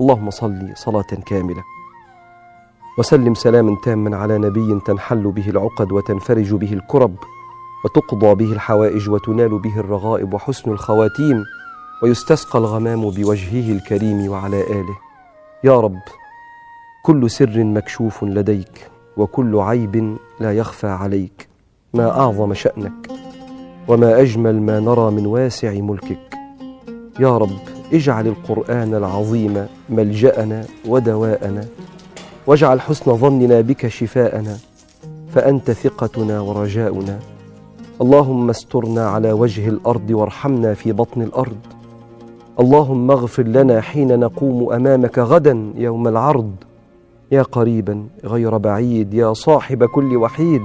اللهم صل صلاة كاملة وسلم سلاما تاما على نبي تنحل به العقد وتنفرج به الكرب وتقضى به الحوائج وتنال به الرغائب وحسن الخواتيم ويستسقى الغمام بوجهه الكريم وعلى آله. يا رب، كل سر مكشوف لديك وكل عيب لا يخفى عليك. ما أعظم شأنك وما أجمل ما نرى من واسع ملكك. يا رب، اجعل القرآن العظيم ملجأنا ودواءنا، واجعل حسن ظننا بك شفاءنا، فأنت ثقتنا ورجاؤنا. اللهم استرنا على وجه الأرض وارحمنا في بطن الأرض. اللهم اغفر لنا حين نقوم أمامك غدا يوم العرض. يا قريبا غير بعيد، يا صاحب كل وحيد،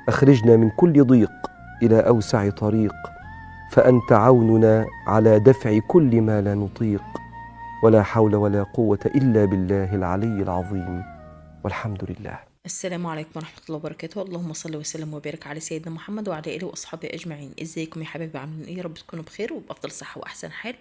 أخرجنا من كل ضيق إلى أوسع طريق، فأنت عوننا على دفع كل ما لا نطيق. ولا حول ولا قوة إلا بالله العلي العظيم، والحمد لله. السلام عليكم ورحمة الله وبركاته. اللهم صل وسلم وبارك على سيدنا محمد وعلى آله وأصحابه أجمعين. ازيكم يا حبايبي، عاملين ايه؟ يا رب تكونوا بخير وبأفضل صحة وأحسن حال.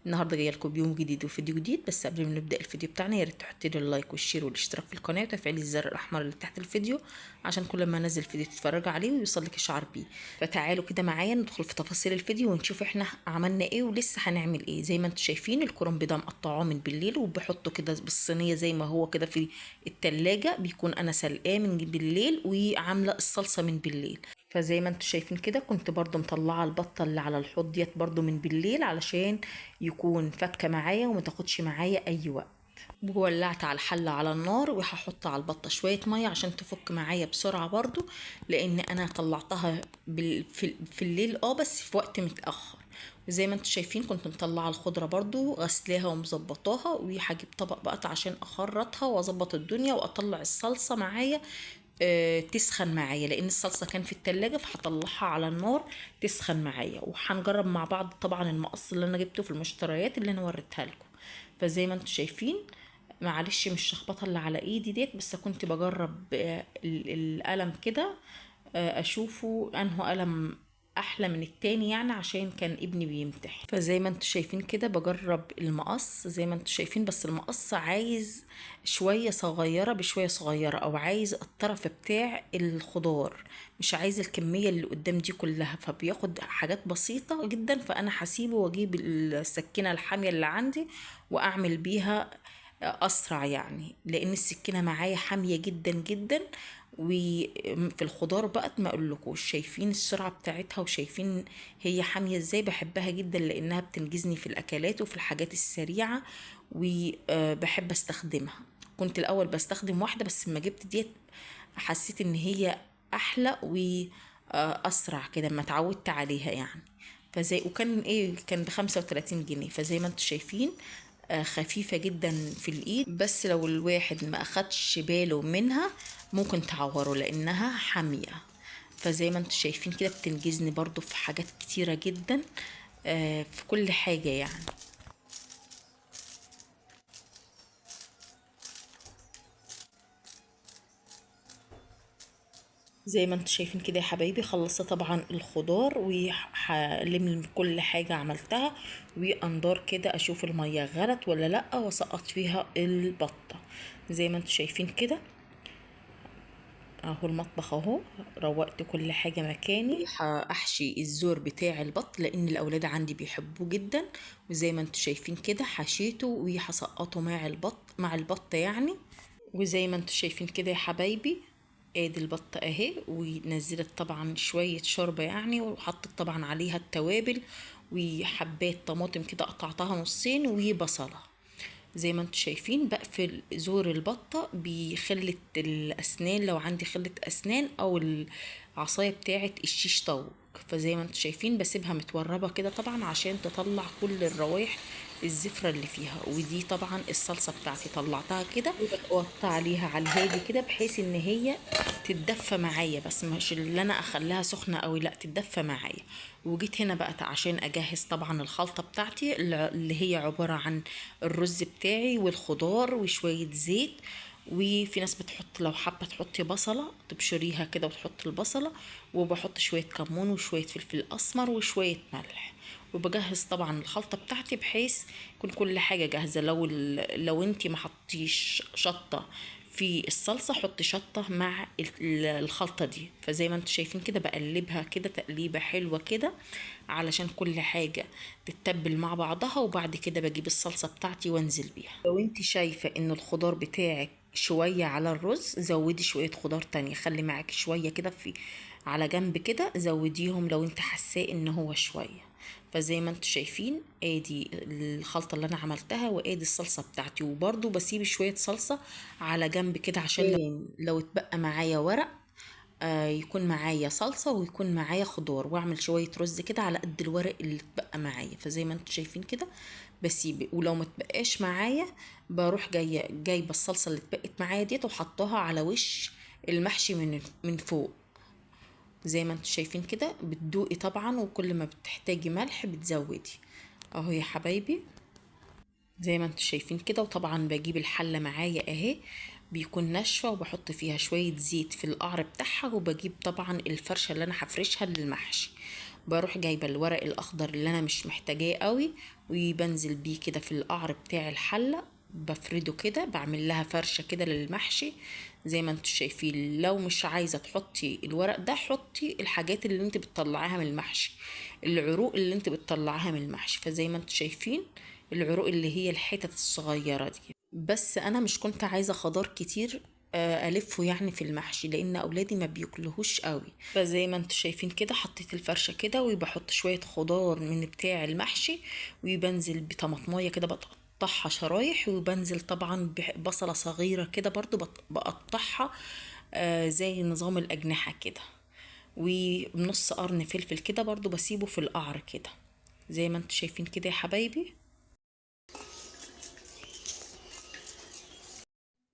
النهارده جاية لكم بيوم جديد وفيديو جديد، بس قبل ما نبدا الفيديو بتاعنا يا ريت تحطي لي ال like وال share والاشتراك في القناة وتفعيل الزر الاحمر اللي تحت الفيديو عشان كل ما انزل فيديو تتفرجوا عليه ويوصل لك اشعار بيه. فتعالوا كده معايا ندخل في تفاصيل الفيديو ونشوف احنا عملنا ايه ولسه هنعمل ايه. زي ما انتم شايفين الكرنب ده مقطعاه من بالليل وبحطه كده بالصينيه زي ما هو كده في التلاجة، بيكون انا سلقاه من بالليل وعامله الصلصه من بالليل. فزي ما انتم شايفين كده كنت برضو مطلعه البطة اللي على الحوض ديت برضو من بالليل علشان يكون فكه معايا وما تاخدش معايا اي وقت. وولعت على الحلة على النار وهحط على البطة شوية مية عشان تفك معايا بسرعة برضو، لان انا طلعتها في الليل بس في وقت متاخر. وزي ما انتم شايفين كنت مطلعه الخضرة برضو غسلاها ومظبطاها، وهجيب طبق بقى عشان اخرطها واظبط الدنيا واطلع الصلصه معايا تسخن معايا، لان الصلصه كان في التلاجة فهطلعها على النار تسخن معايا. وهنجرب مع بعض طبعا المقص اللي انا جبته في المشتريات اللي انا وريتها لكم. فزي ما انتم شايفين معلش مش شخبطه اللي على ايدي ديت، بس كنت بجرب القلم كده اشوفه انه قلم احلى من التاني يعني، عشان كان ابني بيمتحن. فزي ما انتم شايفين كده بجرب المقص زي ما انتم شايفين، بس المقص عايز شوية صغيرة بشوية صغيرة، او عايز الطرف بتاع الخضار، مش عايز الكمية اللي قدام دي كلها، فبياخد حاجات بسيطة جدا. فانا هسيبه واجيب السكينة الحامية اللي عندي واعمل بيها اسرع يعني، لان السكينة معايا حامية جدا جدا. وفي الخضار بقى ما اقولكوش، شايفين السرعة بتاعتها وشايفين هي حامية ازاي. بحبها جدا لانها بتنجزني في الاكلات وفي الحاجات السريعة، وبحب استخدمها. كنت الاول بستخدم واحدة، بس لما جبت ديت حسيت ان هي احلى واسرع كده، ما اتعودت عليها يعني. فزي وكان ايه، كان ب35 جنيه. فزي ما انتم شايفين خفيفة جدا في الايد، بس لو الواحد ما اخدش باله منها ممكن تعوره لانها حامية. فزي ما انتم شايفين كده بتنجزني برضو في حاجات كتيرة جدا، في كل حاجة يعني. زي ما انتم شايفين كده يا حبايبي خلصت طبعا الخضار وهلم كل حاجة عملتها، واندار كده اشوف المية غلت ولا لا، واسقط فيها البطة. زي ما انتم شايفين كده اهو المطبخ اهو، روقت كل حاجة مكاني. هحشي الزور بتاع البط لان الاولاد عندي بيحبوه جدا، وزي ما انتم شايفين كده حشيته وهسقطه مع البط يعني. وزي ما انتم شايفين كده يا حبايبي ادي البطة اهي، ونزلت طبعا شوية شوربة يعني، وحطيت طبعا عليها التوابل وحبات طماطم كده قطعتها نصين وبصلة. زي ما انتم شايفين بقفل زور البطة بخلة الاسنان لو عندي خلة اسنان، او العصاية بتاعة الشيش طاووق. فزي ما انتم شايفين بسيبها متوربة كده طبعا عشان تطلع كل الروايح الزفرة اللي فيها. ودي طبعا الصلصة بتاعتي طلعتها كده وقطع عليها على الهادي كده بحيث ان هي تتدفى معايا، بس مش اللي انا اخليها سخنة قوي، لا تتدفى معايا. وجيت هنا بقى عشان اجهز طبعا الخلطة بتاعتي اللي هي عبارة عن الرز بتاعي والخضار وشوية زيت. وفي ناس بتحط لو حابة تحطي بصلة تبشريها كده وتحط البصلة، وبحط شوية كمون وشوية فلفل اسمر وشوية ملح. وبجهز طبعا الخلطة بتاعتي بحيث يكون كل حاجة جاهزة. لو انتي ما حطيش شطه في الصلصه حطي شطه مع الخلطة دي. فزي ما انتم شايفين كده بقلبها كده تقليبه حلوة كده علشان كل حاجة تتبل مع بعضها، وبعد كده بجيب الصلصه بتاعتي وانزل بيها. لو انت شايفه ان الخضار بتاعك شوية على الرز زودي شوية خضار تانية، خلي معاك شوية كده في على جنب كده زوديهم لو انت حاساه ان هو شوية. فزي ما انتم شايفين ادي الخلطة اللي انا عملتها وادي الصلصه بتاعتي، وبرده بسيب شوية صلصه على جنب كده عشان لو اتبقى معايا ورق يكون معايا صلصه ويكون معايا خضار، واعمل شوية رز كده على قد الورق اللي اتبقى معايا. فزي ما انتم شايفين كده بسيب، ولو ما اتبقاش معايا بروح جايبه الصلصه اللي اتبقت معايا ديت وحطاها على وش المحشي من فوق. زي ما انتم شايفين كده بتدوقي طبعا، وكل ما بتحتاجي ملح بتزودي اهو يا حبايبي زي ما انتم شايفين كده. وطبعا بجيب الحلة معايا اهي بيكون ناشفة، وبحط فيها شوية زيت في القعر بتاعها، وبجيب طبعا الفرشة اللي انا هفرشها للمحشي. بروح جايبه الورق الاخضر اللي انا مش محتاجاه قوي وبنزل بيه كده في القعر بتاع الحلة، بفرده كده، بعمل لها فرشه كده للمحشي زي ما انتم شايفين. لو مش عايزه تحطي الورق ده حطي الحاجات اللي انت بتطلعيها من المحشي، العروق اللي انت بتطلعيها من المحشي. فزي ما انتم شايفين العروق اللي هي الحتت الصغيرة دي. بس انا مش كنت عايزه خضار كتير الفه يعني في المحشي لان اولادي ما بياكلوهوش قوي. فزي ما انتم شايفين كده حطيت الفرشة كده، وبحط شوية خضار من بتاع المحشي، وبنزل بطماطمايه كده بقطعها شرايح، وبنزل طبعا ببصله صغيرة كده برضو بقطعها زي نظام الاجنحة كده، ونص قرن فلفل كده برضو بسيبه في القعر كده زي ما انتم شايفين كده يا حبايبي.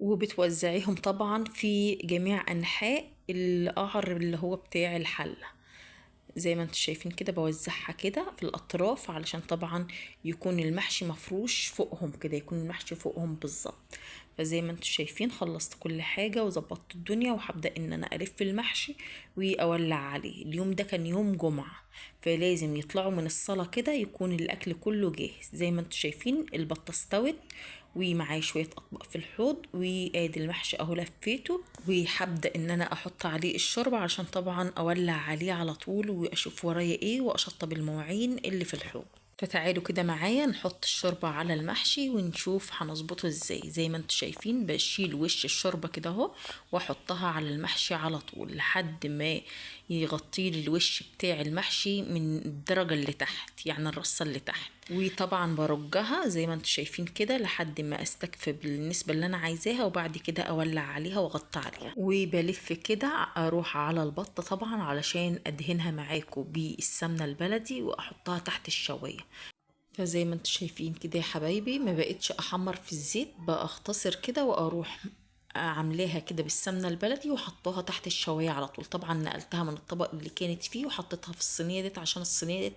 وبتوزعيهم طبعا في جميع انحاء القعر اللي هو بتاع الحلة زي ما انتم شايفين كده، بوزعها كده في الاطراف علشان طبعا يكون المحشي مفروش فوقهم كده، يكون المحشي فوقهم بالظبط. فزي ما انتم شايفين خلصت كل حاجة وظبطت الدنيا، وهبدا ان انا الف المحشي واولع عليه. اليوم ده كان يوم جمعه، فلازم يطلعوا من الصلاة كده يكون الاكل كله جاهز. زي ما انتم شايفين البطة استوت ومعايا شوية اطباق في الحوض، وادي المحشي اهو لفيته، وهبدا ان انا احط عليه الشوربة عشان طبعا اولع عليه على طول واشوف ورايا ايه واشطب المواعين اللي في الحوض. فتعالوا كده معايا نحط الشوربة على المحشي ونشوف هنظبطه ازاي. زي ما انتم شايفين بشيل وش الشوربة كده اهو واحطها على المحشي على طول لحد ما يغطي لي الوش بتاع المحشي من الدرجة اللي تحت، يعني الرصه اللي تحت. وطبعا برجها زي ما انتم شايفين كده لحد ما استكفي بالنسبة اللي انا عايزاها، وبعد كده اولع عليها واغطي عليها. وبلف كده اروح على البطة طبعا علشان ادهنها معاكم بالسمنه البلدي واحطها تحت الشوايه. فزي ما انتم شايفين كده يا حبايبي ما بقتش احمر في الزيت، بقى اختصر كده واروح عاملاها كده بالسمنه البلدي وحطاها تحت الشوايه على طول. طبعا نقلتها من الطبق اللي كانت فيه وحطيتها في الصينية ديت عشان الصينية ديت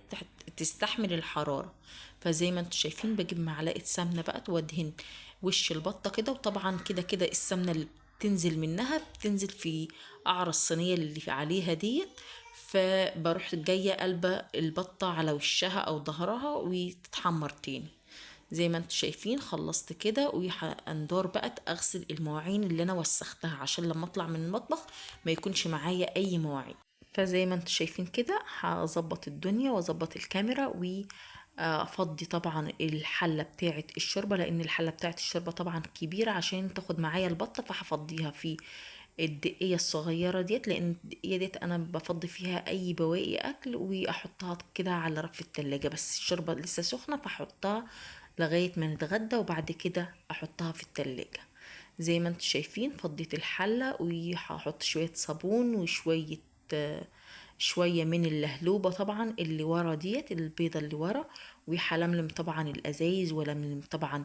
تستحمل الحرارة. فزي ما انتم شايفين بجيب معلقه سمنه بقى وادهن وش البطة كده، وطبعا كده كده السمنة اللي بتنزل منها بتنزل في قعر الصينية اللي عليها ديت. فبروح جاية قلبه البطة على وشها او ظهرها وتتحمر تاني. زي ما انتم شايفين خلصت كده، وهندور بقى اغسل المواعين اللي انا وسختها عشان لما اطلع من المطبخ ما يكونش معايا اي مواعين. فزي ما انتم شايفين كده هظبط الدنيا واظبط الكاميرا وافضي طبعا الحلة بتاعه الشوربة، لان الحلة بتاعه الشوربة طبعا كبيرة عشان تاخد معايا البطة، فهفضيها في الدقيه الصغيرة ديت، لان الدقيه ديت انا بفضي فيها اي بواقي اكل واحطها كده على رف التلاجة. بس الشوربة لسه سخنة فاحطها لغاية ما نتغدى وبعد كده احطها في التلاجة. زي ما انتم شايفين فضيت الحلة وهحط شوية صابون وشوية شوية من اللهلوبه طبعا اللي ورا ديت البيضة اللي ورا، وهلملم طبعا الازايز ولملم طبعا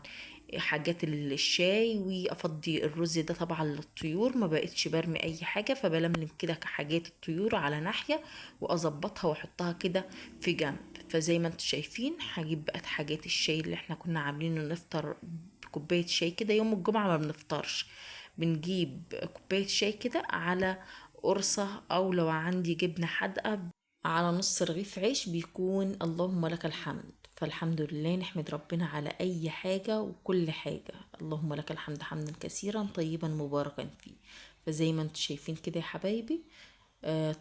حاجات الشاي، وافضي الرز ده طبعا للطيور، ما بقتش برمي اي حاجة، فبلملم كده حاجات الطيور على ناحية واظبطها واحطها كده في جنب. فزي ما انتم شايفين هجيب بقى حاجات الشاي اللي احنا كنا عاملينه نفطر بكوبايه شاي كده يوم الجمعة، ما بنفطرش، بنجيب كوباية شاي كده على قرصة، او لو عندي جبنه حادقه على نص رغيف عيش بيكون اللهم لك الحمد. فالحمد لله، نحمد ربنا على اي حاجة وكل حاجة. اللهم لك الحمد حمدا كثيرا طيبا مباركا فيه. فزي ما انتم شايفين كده يا حبايبي،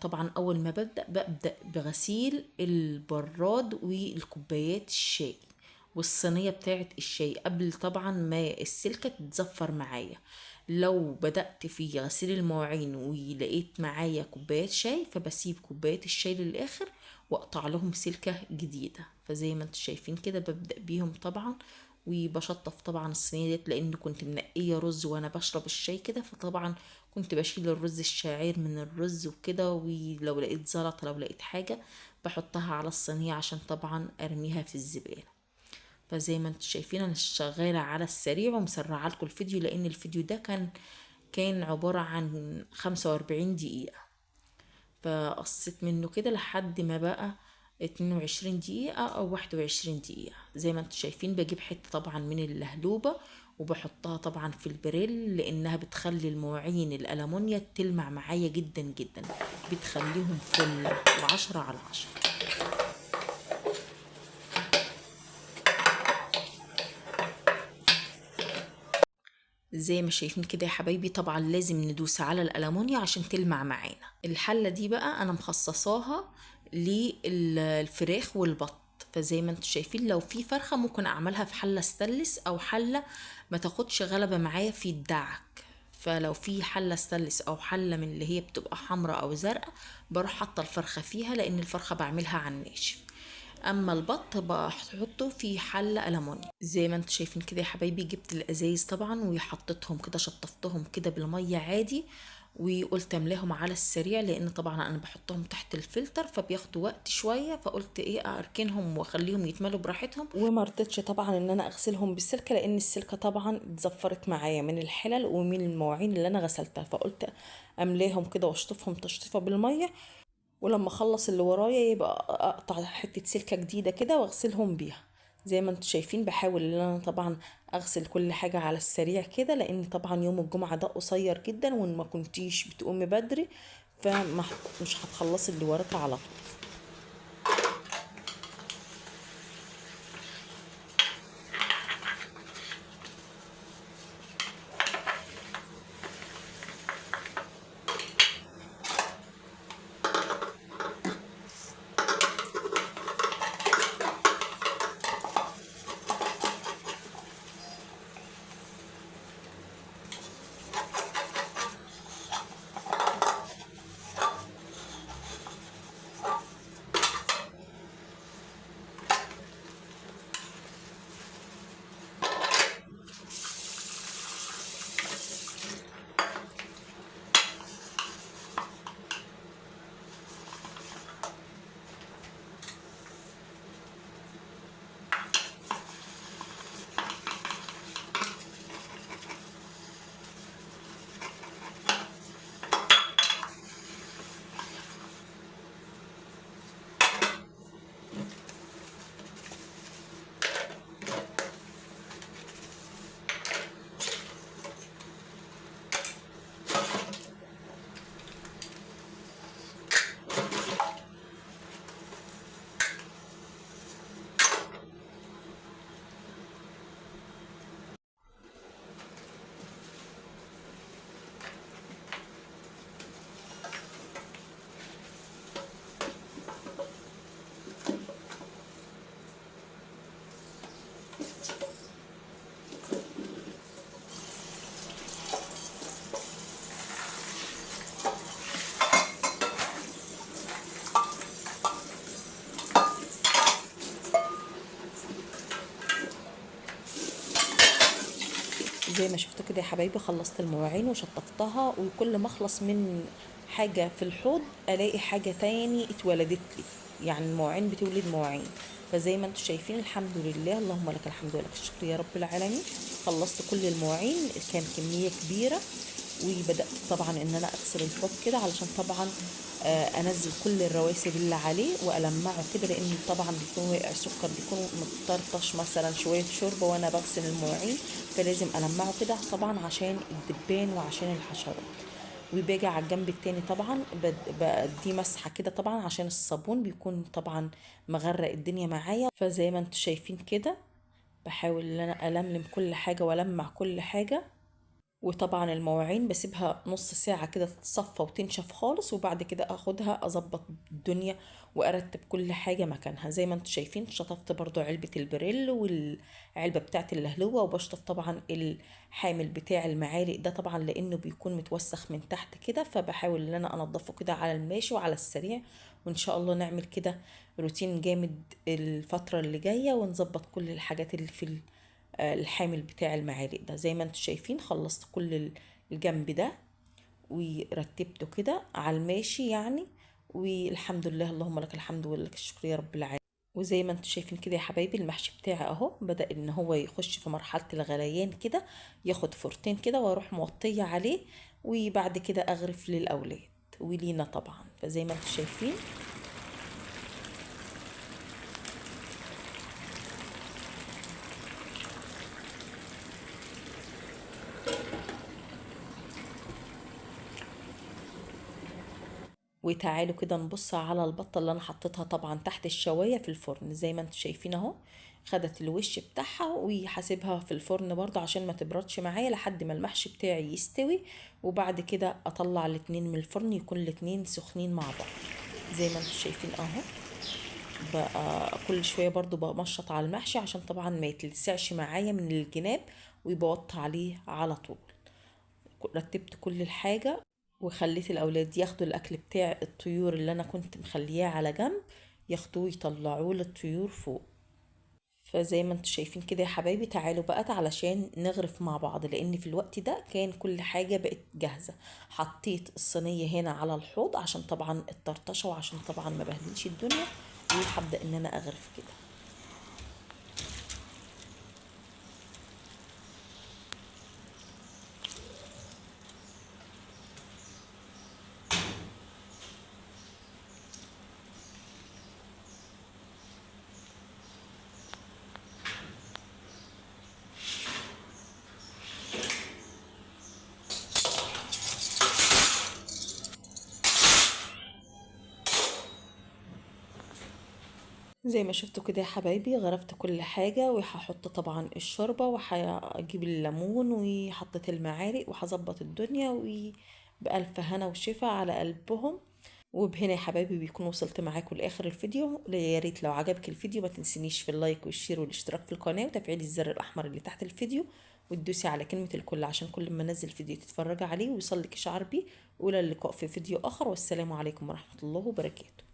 طبعا اول ما ببدأ بغسيل البراد والكوبايات الشاي والصينية بتاعت الشاي قبل طبعا ما السلكة تتزفر معايا. لو بدأت في غسيل المواعين ولقيت معايا كوبايات شاي فبسيب كوبايات الشاي للآخر واقطع لهم سلكة جديدة. فزي ما انتم شايفين كده ببدأ بيهم طبعا، وبشطف طبعا الصينية ديت لان كنت منقية رز وانا بشرب الشاي كده، فطبعا كنت بشيل الرز الشعير من الرز وكده، ولو لقيت زلطة لو لقيت حاجة بحطها على الصينية عشان طبعا ارميها في الزبالة. فزي ما انتم شايفين انا شغالة على السريع ومسرعة لكم الفيديو لان الفيديو ده كان عبارة عن 45 دقيقة، فقصيت منه كده لحد ما بقى 22 دقيقة او 21 دقيقة. زي ما انتم شايفين بجيب حتة طبعا من اللهلوبة وبحطها طبعا في البريل لانها بتخلي المواعين الألمونيا تلمع معايا جدا جدا، بتخليهم فل 10 على 10. زي ما شايفين كده يا حبايبي طبعا لازم ندوس على الألمونيا عشان تلمع معانا. الحلة دي بقى انا مخصصاها للفراخ والبط، فزي ما انتم شايفين لو في فرخة ممكن اعملها في حلة ستانلس او حلة ما تاخدش غلبة معايا في الدعك. فلو في حلة ستانلس او حلة من اللي هي بتبقى حمراء او زرقاء بروح حاطة الفرخة فيها لان الفرخة بعملها على الناشف. اما البط بحطه في حله ألمونيا. زي ما انتم شايفين كده يا حبايبي جبت الازايز طبعا وحطيتهم كده، شطفتهم كده بالمية عادي وقلت املاهم على السريع لان طبعا انا بحطهم تحت الفلتر فبياخدوا وقت شوية، فقلت ايه اركنهم واخليهم يتملوا براحتهم. وما رضيتش طبعا ان انا اغسلهم بالسلكه لان السلكه طبعا اتزفرت معايا من الحلل ومن المواعين اللي انا غسلتها، فقلت املاهم كده واشطفهم تشطيفه بالمية، ولما اخلص اللي ورايا يبقى اقطع حتة سلكه جديدة كده واغسلهم بيها. زي ما انتم شايفين بحاول ان انا طبعا اغسل كل حاجة على السريع كده لان طبعا يوم الجمعة ده قصير جدا، وان ما كنتيش بتقومي بدري فمش هتخلصي اللي وراك على طول. زي ما شفتوا كده يا حبايبي خلصت المواعين وشطفتها، وكل ما اخلص من حاجة في الحوض الاقي حاجة تاني اتولدت لي، يعني المواعين بتولد مواعين. فزي ما انتم شايفين الحمد لله، اللهم لك الحمد ولك الشكر يا رب العالمين. خلصت كل المواعين، كان كمية كبيرة، وبدات طبعا ان انا اغسل الحوض كده علشان طبعا انزل كل الرواسب اللي عليه والمعه كده، لان طبعا بيكون واقع سكر، بيكون مطرطش مثلا شوية شوربة وانا بغسل المواعين، فلازم المعه كده طبعا عشان الدبان وعشان الحشرات. وباجي على الجنب التاني طبعا بدي مسحه كده طبعا عشان الصابون بيكون طبعا مغرق الدنيا معايا. فزي ما انتم شايفين كده بحاول ان انا الملم كل حاجة والمع كل حاجة. وطبعا المواعين بسيبها نص ساعة كده تتصفى وتنشف خالص، وبعد كده اخدها اظبط الدنيا وارتب كل حاجة مكانها. زي ما انتم شايفين شطفت برضو علبة البريل والعلبة بتاعت اللهلوة، وبشطف طبعا الحامل بتاع المعالق ده طبعا لانه بيكون متوسخ من تحت كده، فبحاول ان انا انضفه كده على الماشي وعلى السريع. وان شاء الله نعمل كده روتين جامد الفترة اللي جاية ونظبط كل الحاجات اللي في الحامل بتاع المعالق ده. زي ما انتم شايفين خلصت كل الجنب ده ورتبته كده على الماشي يعني، والحمد لله، اللهم لك الحمد ولك الشكر يا رب العالمين. وزي ما انتم شايفين كده يا حبايبي المحشي بتاعي اهو بدأ ان هو يخش في مرحلة الغليان كده، ياخد فرتين كده واروح موطية عليه، وبعد كده اغرف للاولاد ولينا طبعا. فزي ما انتم شايفين وتعالوا كده نبص على البطة اللي انا حطيتها طبعا تحت الشواية في الفرن. زي ما انتم شايفين اهو خدت الوش بتاعها، وحاسبها في الفرن برضه عشان ما تبردش معايا لحد ما المحشي بتاعي يستوي، وبعد كده اطلع الاتنين من الفرن يكون الاتنين سخنين مع بعض. زي ما انتم شايفين اهو بقى كل شوية برضه بمشط على المحشي عشان طبعا ما يتلسعش معايا من الجناب، ويبوط عليه على طول. رتبت كل الحاجة وخليت الأولاد ياخدوا الأكل بتاع الطيور اللي أنا كنت مخلياه على جنب، ياخدوه يطلعوه للطيور فوق. فزي ما انتم شايفين كده يا حبايبي تعالوا بقى علشان نغرف مع بعض، لأن في الوقت ده كان كل حاجة بقت جاهزة. حطيت الصينية هنا على الحوض عشان طبعا الطرطشة وعشان طبعا ما بهدلش الدنيا، وهبدأ إن أنا أغرف كده. زي ما شفتوا كده يا حبايبي غرفت كل حاجة، وهحط طبعا الشوربة وهجيب الليمون وحطيت المعالق وهظبط الدنيا، وبألف هنا وشفا على قلبهم. وبهنا يا حبايبي بيكون وصلت معاكم لاخر الفيديو. يا ريت لو عجبك الفيديو ما تنسينيش في ال like وال share والاشتراك في القناة وتفعيل الزر الاحمر اللي تحت الفيديو، وتدوسي على كلمة الكل عشان كل ما انزل فيديو تتفرجي عليه ويوصلك اشعار بيه. والى اللقاء في فيديو اخر، والسلام عليكم ورحمة الله وبركاته.